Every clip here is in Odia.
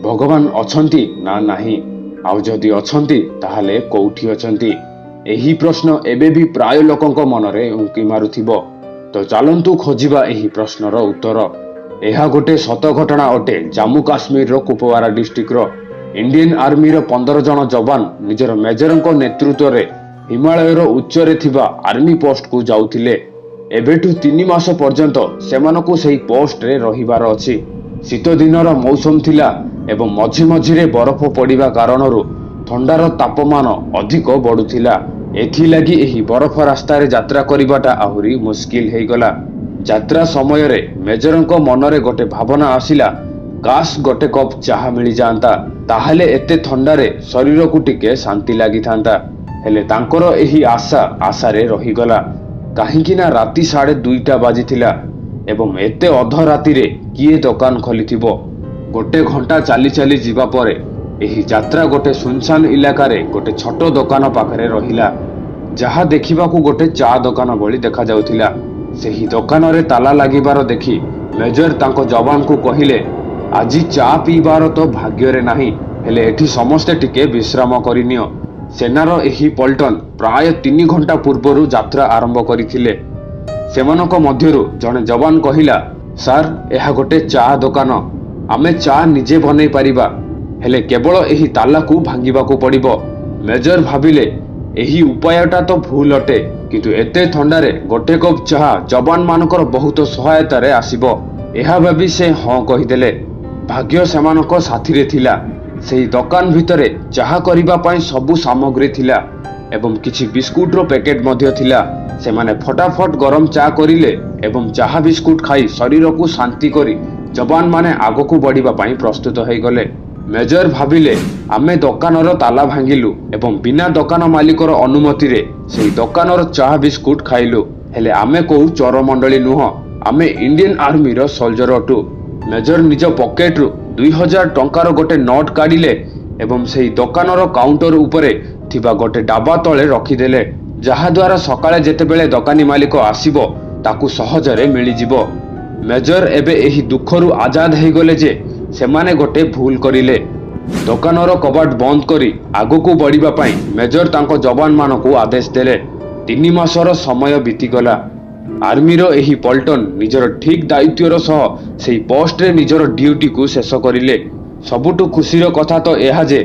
ଭଗବାନ ଅଛନ୍ତି ନା ନାହିଁ? ଆଉ ଯଦି ଅଛନ୍ତି, ତାହେଲେ କୋଉଠି ଅଛନ୍ତି? ଏହି ପ୍ରଶ୍ନ ଏବେ ବି ପ୍ରାୟ ଲୋକଙ୍କ ମନରେ ଉଙ୍କି ମାରୁଥିବ। ତ ଚାଲନ୍ତୁ ଖୋଜିବା ଏହି ପ୍ରଶ୍ନର ଉତ୍ତର। ଏହା ଗୋଟେ ସତ ଘଟଣା ଅଟେ। ଜାମ୍ମୁ କାଶ୍ମୀରର କୁପୱାରା ଡିଷ୍ଟ୍ରିକ୍ଟର ଇଣ୍ଡିଆନ ଆର୍ମିର 15 ଜଣ ଯବାନ ନିଜର ମେଜରଙ୍କ ନେତୃତ୍ୱରେ ହିମାଳୟର ଉଚ୍ଚରେ ଥିବା ଆର୍ମି ପୋଷ୍ଟକୁ ଯାଉଥିଲେ। ଏବେଠୁ 3 ମାସ ପର୍ଯ୍ୟନ୍ତ ସେମାନଙ୍କୁ ସେହି ପୋଷ୍ଟରେ ରହିବାର ଅଛି। ଶୀତ ଦିନର ମୌସମ ଥିଲା ଏବଂ ମଝି ମଝିରେ ବରଫ ପଡ଼ିବା କାରଣରୁ ଥଣ୍ଡାର ତାପମାନ ଅଧିକ ବଢୁଥିଲା। ଏଥିଲାଗି ଏହି ବରଫ ରାସ୍ତାରେ ଯାତ୍ରା କରିବାଟା ଆହୁରି ମୁସ୍କିଲ ହେଇଗଲା। ଯାତ୍ରା ସମୟରେ ମେଜରଙ୍କ ମନରେ ଗୋଟେ ଭାବନା ଆସିଲା, କାଶ ଗୋଟେ କପ୍ ଚାହା ମିଳିଯାଆନ୍ତା, ତାହେଲେ ଏତେ ଥଣ୍ଡାରେ ଶରୀରକୁ ଟିକେ ଶାନ୍ତି ଲାଗିଥାନ୍ତା। ହେଲେ ତାଙ୍କର ଏହି ଆଶା ଆଶାରେ ରହିଗଲା, କାହିଁକି ନା ରାତି 2:30 ବାଜିଥିଲା ଏବଂ ଏତେ ଅଧ ରାତିରେ କିଏ ଦୋକାନ ଖୋଲିଥିବ? ଗୋଟେ ଘଣ୍ଟା ଚାଲି ଚାଲି ଯିବା ପରେ ଏହି ଯାତ୍ରା ଗୋଟେ ସୁନସାନ ଇଲାକାରେ ଗୋଟେ ଛୋଟ ଦୋକାନ ପାଖରେ ରହିଲା, ଯାହା ଦେଖିବାକୁ ଗୋଟେ ଚା ଦୋକାନ ଭଳି ଦେଖାଯାଉଥିଲା। ସେହି ଦୋକାନରେ ତାଲା ଲାଗିବାର ଦେଖି ମେଜର ତାଙ୍କ ଯବାନକୁ କହିଲେ, "ଆଜି ଚା ପିଇବାର ତ ଭାଗ୍ୟରେ ନାହିଁ, ହେଲେ ଏଠି ସମସ୍ତେ ଟିକେ ବିଶ୍ରାମ କରିନିଅ।" ସେନାର ଏହି ପଲ୍ଟନ ପ୍ରାୟ 3 ଘଣ୍ଟା ପୂର୍ବରୁ ଯାତ୍ରା ଆରମ୍ଭ କରିଥିଲେ। ସେମାନଙ୍କ ମଧ୍ୟରୁ ଜଣେ ଯବାନ କହିଲା, "ସାର୍, ଏହା ଗୋଟେ ଚା ଦୋକାନ। ଆମେ ଚା ନିଜେ ବନେଇ ପାରିବା, ହେଲେ କେବଳ ଏହି ତାଲାକୁ ଭାଙ୍ଗିବାକୁ ପଡ଼ିବ।" ମେଜର ଭାବିଲେ, ଏହି ଉପାୟଟା ତ ଭୁଲ ଅଟେ, କିନ୍ତୁ ଏତେ ଥଣ୍ଡାରେ ଗୋଟେ କପ୍ ଚାହା ଯବାନ ମାନଙ୍କର ବହୁତ ସହାୟତାରେ ଆସିବ। ଏହା ଭାବି ସେ ହଁ କହିଦେଲେ। ଭାଗ୍ୟ ସେମାନଙ୍କ ସାଥିରେ ଥିଲା। ସେହି ଦୋକାନ ଭିତରେ ଚାହା କରିବା ପାଇଁ ସବୁ ସାମଗ୍ରୀ ଥିଲା ଏବଂ କିଛି ବିସ୍କୁଟର ପ୍ୟାକେଟ ମଧ୍ୟ ଥିଲା। ସେମାନେ ଫଟାଫଟ ଗରମ ଚା କରିଲେ ଏବଂ ଚାହା ବିସ୍କୁଟ ଖାଇ ଶରୀରକୁ ଶାନ୍ତି କରି ଯବାନମାନେ ଆଗକୁ ବଢିବା ପାଇଁ ପ୍ରସ୍ତୁତ ହେଇଗଲେ। ମେଜର ଭାବିଲେ, ଆମେ ଦୋକାନର ତାଲା ଭାଙ୍ଗିଲୁ ଏବଂ ବିନା ଦୋକାନ ମାଲିକର ଅନୁମତିରେ ସେହି ଦୋକାନର ଚାହା ବିସ୍କୁଟ ଖାଇଲୁ, ହେଲେ ଆମେ କୋଉ ଚୋର ମଣ୍ଡଳୀ ନୁହଁ। ଆମେ ଇଣ୍ଡିଆନ ଆର୍ମିର ସୋଲଜର ଅଟୁ। ମେଜର ନିଜ ପକେଟରୁ 2000 ଟଙ୍କାର ଗୋଟେ ନୋଟ କାଢିଲେ ଏବଂ ସେହି ଦୋକାନର କାଉଣ୍ଟର ଉପରେ ଥିବା ଗୋଟେ ଡାବା ତଳେ ରଖିଦେଲେ, ଯାହାଦ୍ୱାରା ସକାଳେ ଯେତେବେଳେ ଦୋକାନୀ ମାଲିକ ଆସିବ, ତାକୁ ସହଜରେ ମିଳିଯିବ। ମେଜର ଏବେ ଏହି ଦୁଃଖରୁ ଆଜାଦ ହେଇଗଲେ ଯେ ସେମାନେ ଗୋଟେ ଭୁଲ କରିଲେ। ଦୋକାନର କବାଟ ବନ୍ଦ କରି ଆଗକୁ ବଢିବା ପାଇଁ ମେଜର ତାଙ୍କ ଯବାନମାନଙ୍କୁ ଆଦେଶ ଦେଲେ। 3 ମାସର ସମୟ ବିତିଗଲା। ଆର୍ମିର ଏହି ପଲ୍ଟନ ନିଜର ଠିକ ଦାୟିତ୍ୱର ସହ ସେହି ପୋଷ୍ଟରେ ନିଜର ଡ୍ୟୁଟିକୁ ଶେଷ କରିଲେ। ସବୁଠୁ ଖୁସିର କଥା ତ ଏହା ଯେ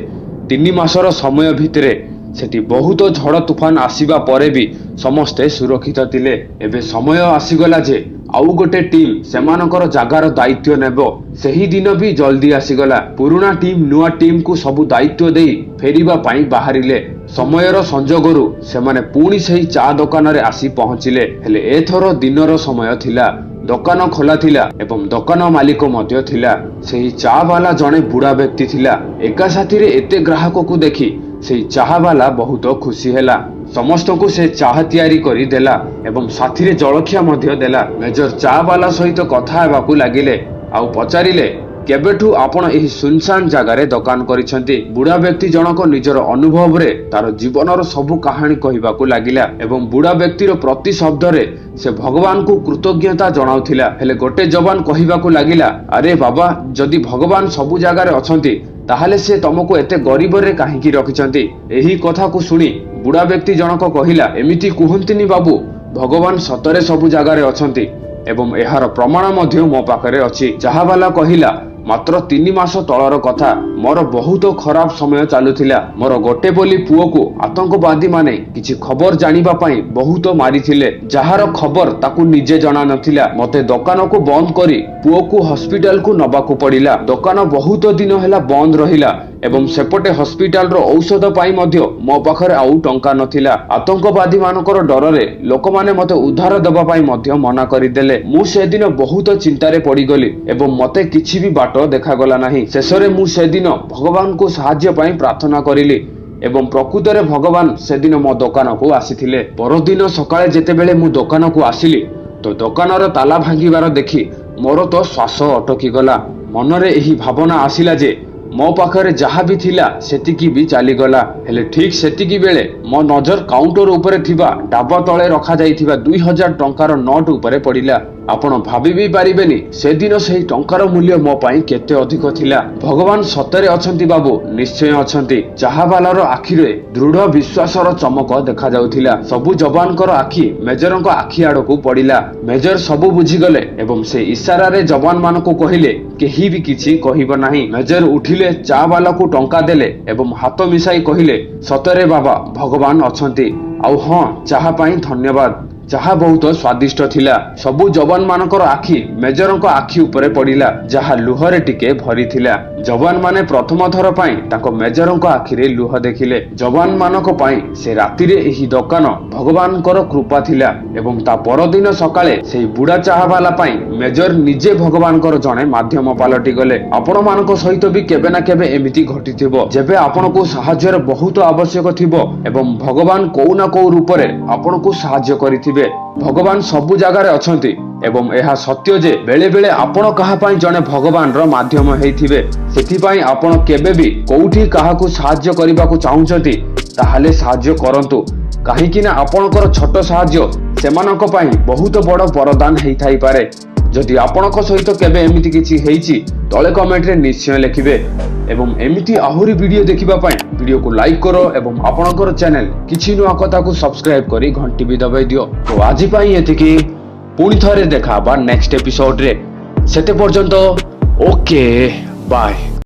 3 ମାସର ସମୟ ଭିତରେ ସେଠି ବହୁତ ଝଡ଼ ତୁଫାନ ଆସିବା ପରେ ବି ସମସ୍ତେ ସୁରକ୍ଷିତ ଥିଲେ। ଏବେ ସମୟ ଆସିଗଲା ଯେ ଆଉ ଗୋଟେ ଟିମ୍ ସେମାନଙ୍କର ଜାଗାର ଦାୟିତ୍ୱ ନେବ। ସେହି ଦିନ ବି ଜଲ୍ଦି ଆସିଗଲା। ପୁରୁଣା ଟିମ୍ ନୂଆ ଟିମ୍କୁ ସବୁ ଦାୟିତ୍ୱ ଦେଇ ଫେରିବା ପାଇଁ ବାହାରିଲେ। ସମୟର ସଂଯୋଗରୁ ସେମାନେ ପୁଣି ସେହି ଚା ଦୋକାନରେ ଆସି ପହଞ୍ଚିଲେ। ହେଲେ ଏଥର ଦିନର ସମୟ ଥିଲା, ଦୋକାନ ଖୋଲା ଥିଲା ଏବଂ ଦୋକାନ ମାଲିକ ମଧ୍ୟ ଥିଲା। ସେହି ଚା ବାଲା ଜଣେ ବୁଢା ବ୍ୟକ୍ତି ଥିଲା। ଏକା ସାଥିରେ ଏତେ ଗ୍ରାହକକୁ ଦେଖି ସେହି ଚାହା ବାଲା ବହୁତ ଖୁସି ହେଲା। ସମସ୍ତଙ୍କୁ ସେ ଚାହା ତିଆରି କରି ଦେଲା ଏବଂ ସାଥିରେ ଜଳଖିଆ ମଧ୍ୟ ଦେଲା। ମେଜର ଚା ବାଲା ସହିତ କଥା ହେବାକୁ ଲାଗିଲେ ଆଉ ପଚାରିଲେ, "କେବେଠୁ ଆପଣ ଏହି ସୁନସାନ ଜାଗାରେ ଦୋକାନ କରିଛନ୍ତି?" ବୁଢା ବ୍ୟକ୍ତି ଜଣକ ନିଜର ଅନୁଭବରେ ତାର ଜୀବନର ସବୁ କାହାଣୀ କହିବାକୁ ଲାଗିଲା ଏବଂ ବୁଢା ବ୍ୟକ୍ତିର ପ୍ରତି ଶବ୍ଦରେ ସେ ଭଗବାନଙ୍କୁ କୃତଜ୍ଞତା ଜଣାଉଥିଲା। ହେଲେ ଗୋଟେ ଯବାନ କହିବାକୁ ଲାଗିଲା, "ଆରେ ବାବା, ଯଦି ଭଗବାନ ସବୁ ଜାଗାରେ ଅଛନ୍ତି, ତାହେଲେ ସେ ତମକୁ ଏତେ ଗରିବରେ କାହିଁକି ରଖିଛନ୍ତି?" ଏହି କଥାକୁ ଶୁଣି ବୁଢା ବ୍ୟକ୍ତି ଜଣକ କହିଲା, "ଏମିତି କୁହନ୍ତିନି ବାବୁ। ଭଗବାନ ସତରେ ସବୁ ଜାଗାରେ ଅଛନ୍ତି ଏବଂ ଏହାର ପ୍ରମାଣ ମଧ୍ୟ ମୋ ପାଖରେ ଅଛି।" ଚାହାବାଲା କହିଲା, "ମାତ୍ର 3 ମାସ ତଳର କଥା। ମୋର ବହୁତ ଖରାପ ସମୟ ଚାଲୁଥିଲା। ମୋର ଗୋଟେ ବୋଲି ପୁଅକୁ ଆତଙ୍କବାଦୀ ମାନେ କିଛି ଖବର ଜାଣିବା ପାଇଁ ବହୁତ ମାରିଥିଲେ, ଯାହାର ଖବର ତାକୁ ନିଜେ ଜଣା ନଥିଲା। ମତେ ଦୋକାନକୁ ବନ୍ଦ କରି ପୁଅକୁ ହସ୍ପିଟାଲକୁ ନବାକୁ ପଡିଲା। ଦୋକାନ ବହୁତ ଦିନ ହେଲା ବନ୍ଦ ରହିଲା ଏବଂ ସେପଟେ ହସ୍ପିଟାଲର ଔଷଧ ପାଇଁ ମଧ୍ୟ ମୋ ପାଖରେ ଆଉ ଟଙ୍କା ନଥିଲା। ଆତଙ୍କବାଦୀ ମାନଙ୍କର ଡରରେ ଲୋକମାନେ ମତେ ଉଧାର ଦେବା ପାଇଁ ମଧ୍ୟ ମନା କରିଦେଲେ। ମୁଁ ସେଦିନ ବହୁତ ଚିନ୍ତାରେ ପଡିଗଲି ଏବଂ ମତେ କିଛି ବି ବାଟ ଦେଖାଗଲା ନାହିଁ। ଶେଷରେ ମୁଁ ସେଦିନ ଭଗବାନଙ୍କୁ ସାହାଯ୍ୟ ପାଇଁ ପ୍ରାର୍ଥନା କରିଲି ଏବଂ ପ୍ରକୃତରେ ଭଗବାନ ସେଦିନ ମୋ ଦୋକାନକୁ ଆସିଥିଲେ। ପରଦିନ ସକାଳେ ଯେତେବେଳେ ମୁଁ ଦୋକାନକୁ ଆସିଲି, ତ ଦୋକାନର ତାଲା ଭାଙ୍ଗିବାର ଦେଖି ମୋର ତ ଶ୍ୱାସ ଅଟକିଗଲା। ମନରେ ଏହି ଭାବନା ଆସିଲା ଯେ ମୋ ପାଖରେ ଯାହା ବି ଥିଲା, ସେତିକି ବି ଚାଲିଗଲା। ହେଲେ ଠିକ ସେତିକି ବେଳେ ମୋ ନଜର କାଉଣ୍ଟର ଉପରେ ଥିବା ଡାବା ତଳେ ରଖାଯାଇଥିବା 2000 ଟଙ୍କାର ନୋଟ ଉପରେ ପଡିଲା। ଆପଣ ଭାବି ବି ପାରିବେନି ସେଦିନ ସେହି ଟଙ୍କାର ମୂଲ୍ୟ ମୋ ପାଇଁ କେତେ ଅଧିକ ଥିଲା। ଭଗବାନ ସତରେ ଅଛନ୍ତି ବାବୁ, ନିଶ୍ଚୟ ଅଛନ୍ତି। ଚାହାବାଲାର ଆଖିରେ ଦୃଢ ବିଶ୍ୱାସର ଚମକ ଦେଖାଯାଉଥିଲା। ସବୁ ଯବାନଙ୍କର ଆଖି ମେଜରଙ୍କ ଆଖି ଆଡକୁ ପଡିଲା। ମେଜର ସବୁ ବୁଝିଗଲେ ଏବଂ ସେ ଇଶାରାରେ ଯବାନ ମାନଙ୍କୁ କହିଲେ, କେହି ବି କିଛି କହିବ ନାହିଁ। ମେଜର ଉଠିଲେ, ଚା ବାଲାକୁ ଟଙ୍କା ଦେଲେ ଏବଂ ହାତ ମିଶାଇ କହିଲେ, ସତରେ ବାବା, ଭଗବାନ ଅଛନ୍ତି। ଆଉ ହଁ, ଚାହା ପାଇଁ ଧନ୍ୟବାଦ। ଚାହା ବହୁତ ସ୍ୱାଦିଷ୍ଟ ଥିଲା। ସବୁ ଯବାନ ମାନଙ୍କର ଆଖି ମେଜରଙ୍କ ଆଖି ଉପରେ ପଡିଲା, ଯାହା ଲୁହରେ ଟିକେ ଭରିଥିଲା। ଯବାନ ମାନେ ପ୍ରଥମ ଥର ପାଇଁ ତାଙ୍କ ମେଜରଙ୍କ ଆଖିରେ ଲୁହ ଦେଖିଲେ। ଯବାନ ମାନଙ୍କ ପାଇଁ ସେ ରାତିରେ ଏହି ଦୋକାନ ଭଗବାନଙ୍କର କୃପା ଥିଲା ଏବଂ ତା ପରଦିନ ସକାଳେ ସେହି ବୁଢା ଚାହାବାଲା ପାଇଁ ମେଜର ନିଜେ ଭଗବାନଙ୍କର ଜଣେ ମାଧ୍ୟମ ପାଲଟି ଗଲେ। ଆପଣ ମାନଙ୍କ ସହିତ ବି କେବେ ନା କେବେ ଏମିତି ଘଟିଥିବ, ଯେବେ ଆପଣଙ୍କୁ ସାହାଯ୍ୟର ବହୁତ ଆବଶ୍ୟକ ଥିବ ଏବଂ ଭଗବାନ କୋଉ ନା କୋଉ ରୂପରେ ଆପଣଙ୍କୁ ସାହାଯ୍ୟ କରିଥିବେ। ଭଗବାନ ସବୁ ଜାଗାରେ ଅଛନ୍ତି ଏବଂ ଏହା ସତ୍ୟ ଯେ ବେଳେ ବେଳେ ଆପଣ କାହା ପାଇଁ ଜଣେ ଭଗବାନର ମାଧ୍ୟମ ହେଇଥିବେ। ସେଥିପାଇଁ ଆପଣ କେବେ ବି କୋଉଠି କାହାକୁ ସାହାଯ୍ୟ କରିବାକୁ ଚାହୁଁଛନ୍ତି, ତାହେଲେ ସାହାଯ୍ୟ କରନ୍ତୁ, କାହିଁକି ନା ଆପଣଙ୍କର ଛୋଟ ସାହାଯ୍ୟ ସେମାନଙ୍କ ପାଇଁ ବହୁତ ବଡ ବରଦାନ ହେଇଥାଇପାରେ। ଯଦି ଆପଣଙ୍କ ସହିତ କେବେ ଏମିତି କିଛି ହେଇଛି, ତଳେ କମେଣ୍ଟରେ ନିଶ୍ଚୟ ଲେଖିବେ ଏବଂ ଏମିତି ଆହୁରି ଭିଡିଓ ଦେଖିବା ପାଇଁ ଭିଡିଓକୁ ଲାଇକ୍ କର ଏବଂ ଆପଣଙ୍କର ଚ୍ୟାନେଲ କିଛି ନୂଆ କଥାକୁ ସବସ୍କ୍ରାଇବ କରି ଘଣ୍ଟି ବି ଦବାଇ ଦିଅ। ତ ଆଜି ପାଇଁ ଏତିକି। ପୁଣି ଥରେ ଦେଖା ହବା ନେକ୍ସଟ ଏପିସୋଡରେ। ସେତେ ପର୍ଯ୍ୟନ୍ତ ଓକେ, ବାଏ।